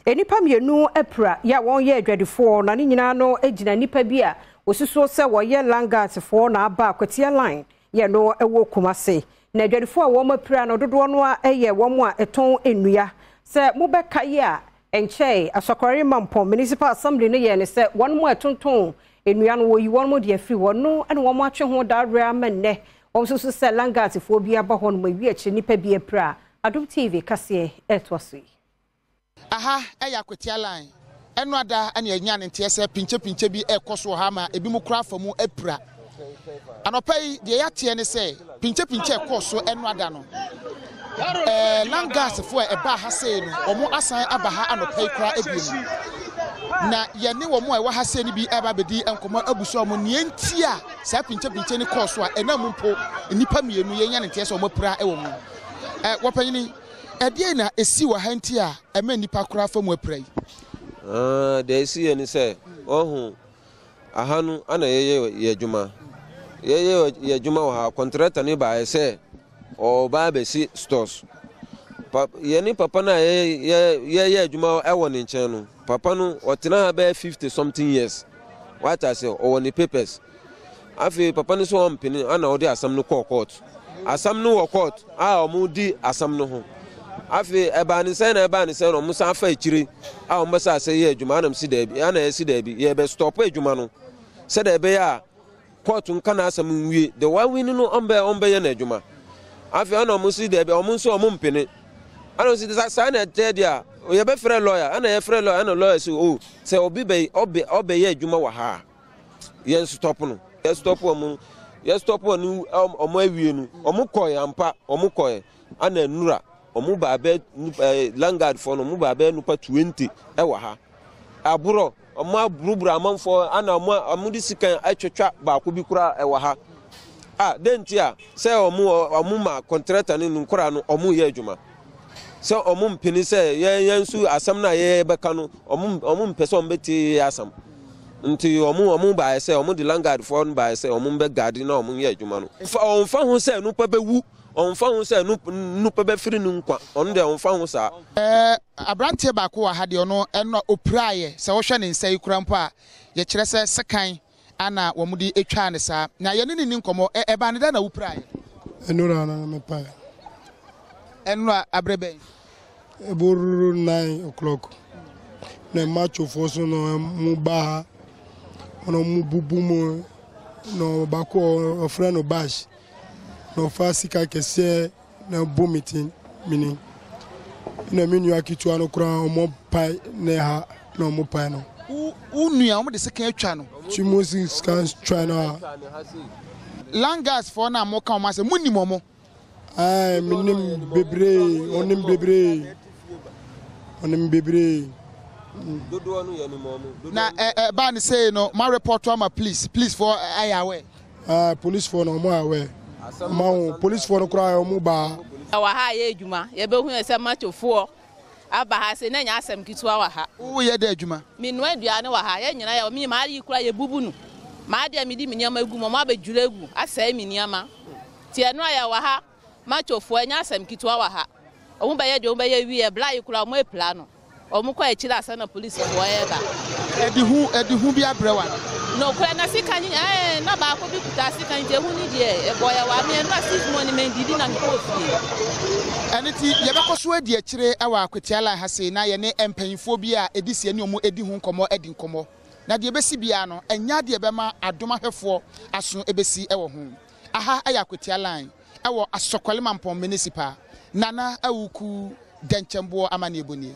Nnipa mmienu apira yɛ a wɔyɛ adwadifoɔ na ne nyinaa no gyina nnipa bi a wɔsusuo sɛ wɔyɛ Langasfoɔ na aba Akwatia line yɛ no wɔ Kumase. Na adwadifoɔ a wɔn apira no dodoɔ no ara yɛ wɔn a ɛtɔn nnua. Sɛ mobɛkae a ɛnkyɛe Asɔkɔre Mampɔn Municipal Assembly no yɛɛ no sɛ wɔn a ɛtontɔn nnua no wɔyi wɔn de afiri hɔ no na wɔn atwe ho dawerɛ ama nnɛ wɔn nso so sɛ Langasfoɔ bi aba hɔ nom awie akyire nnipa bi apira. Adom TV kaseɛ ɛtoa so yi. Aha yɛ Akwatia line. Ɛno ada na yɛanya ne nteɛ sɛ pinkyepinkye bi rekɔ so wɔ ha ma ebinom koraa afa mu apira. Anɔpa yi, deɛ yɛateɛ ne sɛ pinkyepinkye a ɛkɔɔ so ɛno ada no, ɛɛ Langasfoɔ a ɛbaa ha sei no, wɔn asan aba ha anɔpa yi koraa ebiem. Na yɛne wɔn a ɛwɔ ha sei no bi ɛreba abɛdi nkɔmmɔ abu so wɔn nea nti a saa pinkyepinkye no kɔɔ so a ɛnam mpo nnipa mmienu yɛnya ne nteɛ sɛ wɔn apira wɔ mu. Ɛ wɔpanyini. Ɛdeɛn na ɛsi wɔ ha nti a ɛma nnipa koraa fa mu apira yi? Ah, deɛ ɛsi yɛ ne sɛ, ɔho, aha no ana yɛyɛ yɛ adwuma. Yɛyɛ yɛ adwuma wɔ ha, kɔntrata no baeɛ sɛ ɔreba abɛsi stores. Pa, yɛne papa no a yɛyɛ adwuma wɔ ne nkyɛn no, papa no ɔtena ha bɛyɛ 50 something years. Wate ase, ɔwɔ ne papers. Afei papa no sɛ ɔmpene ana ɔde asɛm no kɔɔ court. Asɛm no wɔ court a wɔdi asɛm no ho. Afei ɛbaa ne sɛn na ɛbaa ne sɛn na wɔn san fa akyire a wɔn bɛsa asɛ yɛ adwuma anam si daabi ana ɛsi daabi yɛbɛ stop adwuma no sɛdeɛ ɛbɛyɛ a court nka n'asɛm nwie de wawini no ɔmbɛ ɔmbɛyɛ n'adwuma. Afei ana wɔn si daabi wɔn nso wɔn mpene ana wɔn si saa na ɛtɛ deɛ a yɛbɛfrɛ lawyer ana yɛfrɛ lawyer ana lawyer si o oh, sɛ obi bɛ ɔbɛ ɔbɛyɛ adwuma wɔ ha a yɛn stop no yɛ stop wɔn yɛ stop wɔn wɔn awie no wɔn kɔɛ ampa wɔn kɔɛ ana nura wɔn ba abɛ ɛɛ landguard foɔ no wɔn ba abɛ nipa 20 ɛwɔ ha aborɔ wɔn aburuburu amanfoɔ ana wɔn wɔn de sika atwitwa baako bi koraa ɛwɔ ha a den ti a sɛ wɔn wɔn ma kɔntrɛta ne nkora no wɔn yɛ adwuma. Sɛ wɔn mpene sɛ yɛn yɛn nso asɛm no a yɛyɛ bɛka no wɔn wɔn mpɛ sɛ wɔn bɛtie yɛ asɛm nti wɔn wɔn baayɛ sɛ wɔn de landguard foɔ no baayɛ sɛ wɔn bɛ guard na wɔn yɛ adwuma no. Fa ɔnfa ho sɛ nupa bɛwu ɔnfa ho sɛ nupa bɛfiri ne nkwa ɔno deɛ ɔnfa ho saa. Ɛɛ abranteɛ baako wɔ ha deɛ ɔno ɛno a ɔpiraeɛ sɛ wohwɛ ne nsa yi koraa mpo a yɛkyerɛ sɛ sekan Ana wɔde twaa no saa? Na yɛne no nni nkɔmmɔ. Ɛ, ɛbaa no dɛn na wopiraeɛ? Nnora na mepae. Nnora aberɛ bɛn? Ɛboro 9 o'clock. Na machofoɔ so na mo ba ha. Na mo bubu mu. Na baako ɔfrɛ no Bash. Na ɔfa sika kɛseɛ na bɔ me ti mini. Na me nua ketewa no koraa ɔmo pae na ha na ɔmo pae no. Wo nua wɔn de sekan atwa no. Ti mo si sika twa no a. Langas foɔ no a moka wɔn asɛm mo nim wɔn? Ɛɛ menim bebree, ɔnim bebree, ɔnim bebree. Na ɛ ɛbaa ne sei no ma report ama police, police foɔ ɛyɛ aware. Ɛɛ police foɔ no ɔmo aware. Ɔmo ahu police foɔ no koraa ɔmo baa. Wɔ ha a yɛ adwuma yɛbɛhu yɛ sɛ machofoɔ aba ha sɛ na nyɛ asɛm ketewa wɔ ha. Woyɛ dɛ adwuma? Menoa aduane wɔ ha yɛn nyinaa yɛ me maa yi koraa yɛbubu no maa deɛ mede me nneɛma gu mu ɔmo abɛdwira agu asɛe me nneɛma nti ɛno a yɛwɔ ha machofoɔ ɛnyɛ asɛm ketewa wɔ ha ɔmo bɛyɛ deɛ ɔmo bɛyɛ wie bla yi koraa ɔmo apira no. Wɔn kɔ akyiri ansa na polisifoɔ reba. Ɛde hu ɛde hu bi abrɛ wo ana? Nokorɛ na sika no ɛɛ na baako bi kuta sika nti ehu no deɛ ɛbɔ yɛ wa me ɛnora 6 morning mendidi na mekɔɔ fie. Ɛno nti yɛbɛkɔ so adi akyire wɔ Akwatia line ha sei na yɛne mpanyinfoɔ bi a ɛdi sie ne wɔn adi ho nkɔmmɔ adi nkɔmmɔ. Na deɛ ɛbɛsi biara no ɛnyɛ adeɛ ɛbɛma adom ahwɛfoɔ aso ɛbɛsi wɔ ho. Aha yɛ Akwatia line ɛwɔ Asɔkwale Mampɔn Municipal. Nana Awuku Dɛnkyɛmboɔ amanneɛbɔ nie.